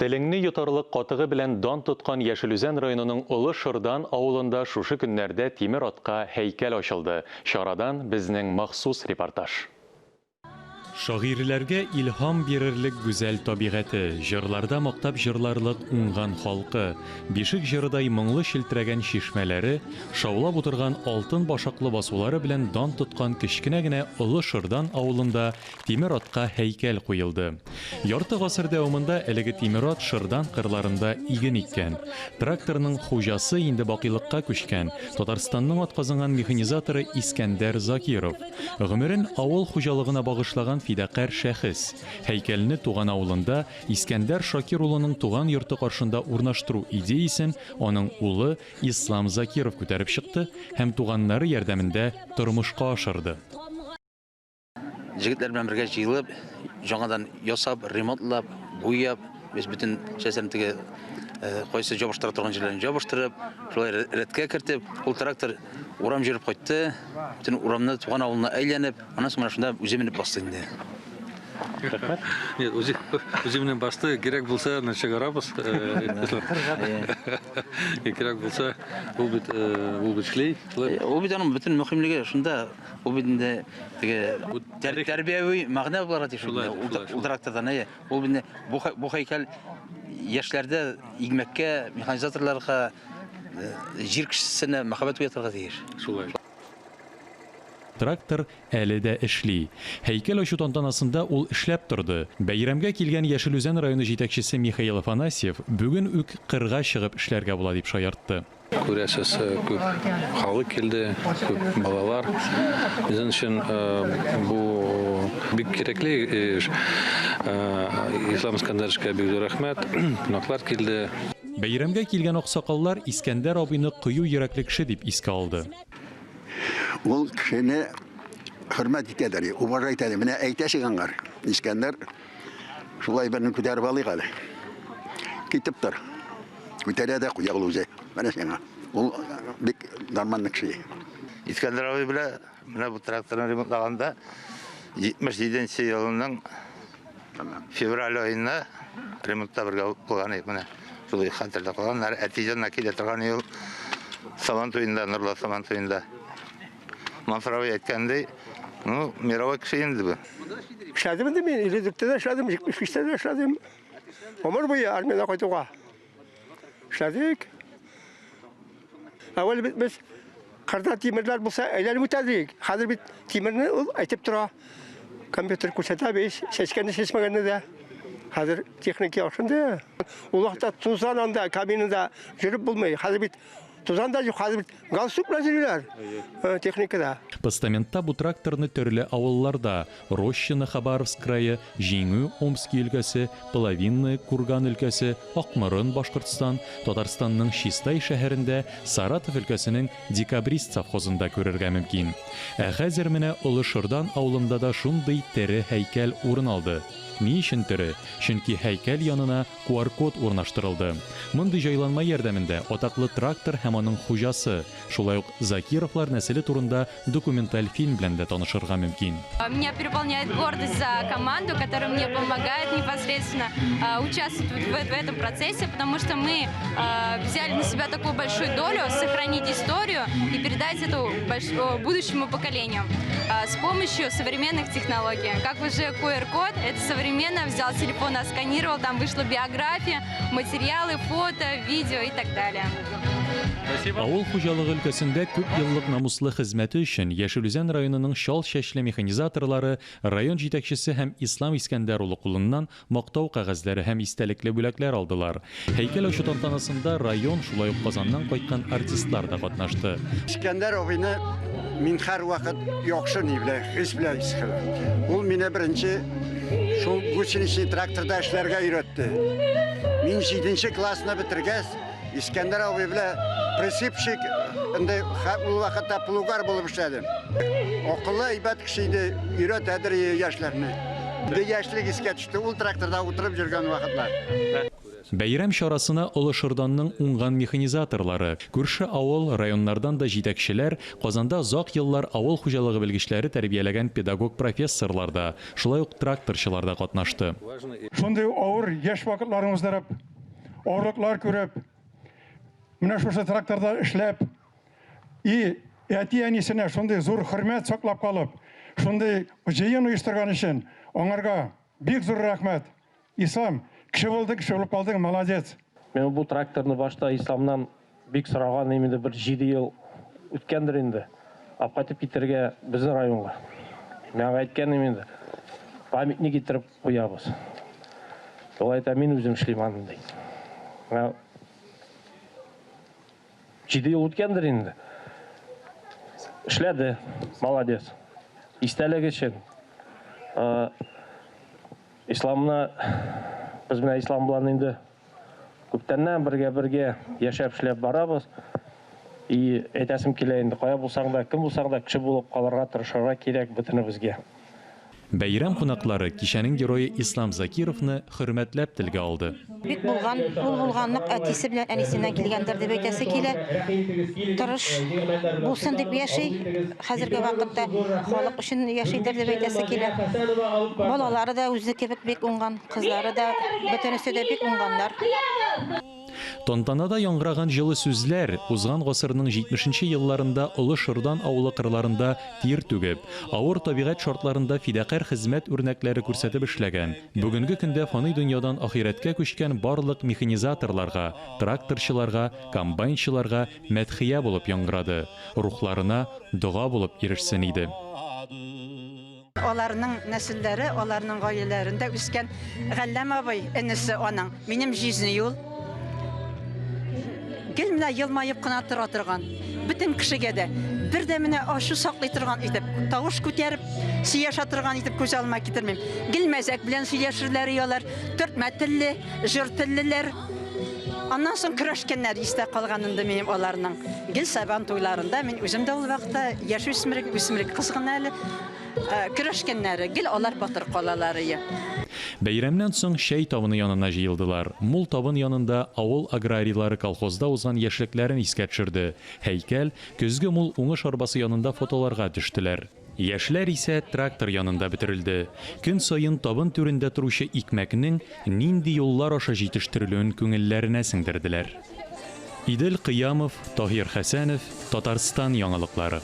Телеңне йотарлык катыгы белән дан тоткан Яшел Үзән районының Олы Шырдан авылында шушы көннәрдә тимер атка һәйкәл ачылды. Чарадан безнең махсус репортаж. Шагыйрьләргә илһам бирерлек гүзәл табигате, җырларда мактап җырларлык уңган халкы, бишек җырыдай моңлы челтерәгән чишмәләре, шаулап утырган алтын башаклы басулары белән дан тоткан кечкенә генә Олы Шырдан авылында Тимер атка һәйкәл куелды. Ярты гасыр дәвамында әлеге тимер ат Шырдан кырларында иген иккән. Тракторның хуҗасы инде бакыйлыкка күчкән, Татарстанның атказанган механизаторы Искәндәр Закиров. Гомерен авыл хуҗалыгына багышлаган фидакарь шәхес. Һәйкәлне туган авылында, Искәндәр Шакир улының туган йорты каршында урнаштыру идеясен аның улы Ислам Закиров күтәреп чыкты һәм туганнары ярдәмендә тормышка ашырды. Җегетләр белән бергә җыелып, яңадан ясап, ремонтлап, буяп, без бөтен шәсән теге э, кайсы җабыштыра торган җирләрен җабыштырып, шулай рәткә кертеп, ул трактор урам җөреп кайтты. Бөтен урамны туган авылына әйләнеп, аннан соң менә шунда үзе менеп басты инде. Рәхмәт. Нет, үзе, үзе менеп басты, кирәк булса, менә чыгарабыз. Э, кирәк булса, ул бит, э, ул бит эшли. Ул бит аның бөтен мөһимлеге шунда, Ул бит инде теге тәрбияви мәгънә буларга тиеш ул трактордан. Әйе, ул бит инде бу һәйкәл яшьләрдә игмәккә, механизаторларга, э, җир кешесенә мәхәббәт уятырга тиеш. Шулай. Трактор әле дә эшли. Һәйкәл ачу тантанасында ул эшләп торды. Бәйрәмгә килгән Яшел Үзән районы җитәкчесе Михаил Афанасьев бүген үк кырга чыгып эшләргә була дип шаяртты. Күрәсез, күп халык килде, күп балалар. Безнең өчен бу бик кирәкле эш. Ислам Искәндәровичка бик зур рәхмәт. Кунаклар килде. Бәйрәмгә килгән аксакаллар Искәндәр абыйны кыю йөрәкле кеше дип искә алды. Ул кешене хөрмәт итәләр, уважать итәләр. Менә әйтәсең аңар, Искәндәр, шулай берне күтәреп алыйк әле. Китеп тор. Күтәрә дә куя ул үзе. Менә сиңа. Ул бик нормальный кеше. Искәндәр абый белән менә бу тракторны ремонтлаганда 77 елының февраль аенда ремонтта бергә булган идек менә. Шул хәтердә калган. Әти янына килә торган ел Сабан туенда, Нурлат Сабан туенда. Мансур абый әйткәндәй, ну, мировой кеше инде бу. Эшләдем инде мин, 54-тә дә эшләдем, 75-тә дә эшләдем. Гомер буе армиядән кайтуга эшләдек. Әүвәл бит без кырда тимерләр булса әйләнеп үтәдек. Хәзер бит тимерне ул әйтеп тора. Компьютер күрсәтә бит, чәчкәнне чәчмәгәнне дә. Хәзер техника яхшы инде. Ул вакытта тузан анда кабинада йөреп булмый. Хәзер бит тузан да юк, хәзер бит галстук белән йөриләр э, техникада. Постаментта бу тракторны төрле авылларда, Рощино, Хабаровск крае, Җиңү, Омски өлкәсе, Половинное, Курган өлкәсе, Акморын, Башкортстан, Татарстанның Чистай шәһәрендә, Саратов өлкәсенең Декабрист совхозында күрергә мөмкин. Ә хәзер менә Олы Шырдан авылында да шундый тере һәйкәл урын алды. Ни өчен тере? Чөнки һәйкәл янына QR-код урнаштырылды. Мондый җайланма ярдәмендә атаклы трактор һәм аның хуҗасы, Шулай ук Закировлар нәселе турында документаль фильм белән дә танышырга мөмкин. Меня переполняет гордость за команду, которая мне помогает непосредственно участвовать в этом процессе, потому что мы взяли на себя такую большую долю сохранить историю и передать эту будущему поколению с помощью современных технологий. Как уже QR-код, это современно, взял телефон, отсканировал, там вышла биография, материалы, фото, видео и так далее. Авыл хуҗалыгы өлкәсендә күп еллык намуслы хезмәте өчен Яшел Үзән районының чал чәчле механизаторлары район җитәкчесе һәм Ислам Искәндәр улы кулыннан Мактау кәгазьләре һәм истәлекле бүләкләр алдылар. Һәйкәл ачу тантанасында район, шулай ук Казаннан кайткан артистлар да катнашты. Искәндәр абыйны мин һәрвакыт яхшы ни белән, хис белән искә алам. Ул мине беренче шул гусеничный тракторда эшләргә өйрәтте. Мин җиденче классны бетергәч, Искәндәр абый белән присыпщик, инде ул вакытта плугар булып эшләдем. Акыллы, әйбәт кеше иде, өйрәтәдер яшьләрне. Инде яшьлек искә төште, ул тракторда утырып йөргән вакытлар. Бәйрәм чарасына Олы Шырданның уңган механизаторлары, күрше авыл, районнардан да җитәкчеләр, Казанда озак еллар авыл хуҗалыгы белгечләре тәрбияләгән педагог-профессорлар да, шулай ук тракторчылар да катнашты. Шундый авыр яшь вакытларын уздырып, авырлыклар күреп, менә шушы тракторда эшләп, и әти-әнисенә шундый зур хөрмәт саклап калып, шундый җыен оештырган өчен аңарга бик зур рәхмәт. Ислам, кеше булдың, кеше булып калдың, молодец. Мин бу тракторны башта Исламнан бик сораган идем инде, бер җиде ел үткәндер инде. Алып кайтып китәргә безнең районга. Мин аңа әйткән идем инде, памятник иттереп куябыз. Ул әйтә, мин үзем эшлим аны, ди. Менә Җиде ел үткәндер инде. Эшләде. Молодец. Истәлек өчен. Исламны без менә ислам белән инде күптәннән бергә-бергә яшәп эшләп барабыз. И әйтәсем килә инде, кая булсаң да, кем булсаң да, кеше булып калырга тырышырга кирәк бөтенебезгә. Бәйрәм кунаклары кичәнең герое Ислам Закировны хөрмәтләп телгә алды. Бик булган, ул булганлык әтисе белән әнисеннән килгәндер дип әйтәсе килә. Тырыш булсын дип яши, хәзерге вакытта халык өчен яшидер дип әйтәсе килә. Балалары да үзе кебек бик уңган, кызлары да, бөтенесе дә бик уңганнар. Тантанада яңгыраган җылы сүзләр узган гасырның 70 нче елларында Олы Шырдан авылы кырларында тир түгеп, авыр табигать шартларында фидакарь хезмәт үрнәкләре күрсәтеп эшләгән, бүгенге көндә фани дөньядан ахирәткә күчкән барлык механизаторларга, тракторчыларга, комбайнчыларга мәдхия булып яңгырады, рухларына дога булып ирешсен иде. Аларның нәселләре, аларның гаиләләрендә үскән Галләм абый, энесе аның, минем җизни ул. Гел менә елмаеп кына тора торган. Бөтен кешегә дә. Бер дә менә ачу саклый торган итеп, тавыш күтәреп сөйләшә торган итеп күз алдыма китермим. Гел мәзәк белән сөйләшерләр алар, төртмә телле, җыр теллеләр. Аннан соң көрәшкәннәр истә калган инде минем аларның. Гел сабан туйларында мин үзем дә ул вакытта яшүсмер, үсмер кыз гына әле. Э, көрәшкәннәре, гел алар батыр калалар ие. Бәйрәмнән соң чәй табыны янына җыелдылар. Мул табын янында авыл аграрийлары колхозда узган яшьлекләрен искә төшерде. Һәйкәл, көзге мул уңыш арбасы янында фотоларга төштеләр. Яшьләр исә трактор янында бөтерелде. Көн саен табын түрендә торучы икмәкнең нинди юллар аша җитештерелүен күңелләренә сеңдерделәр. Идел Кыямов, Таһир Хәсәнов, Татарстан яңалыклары.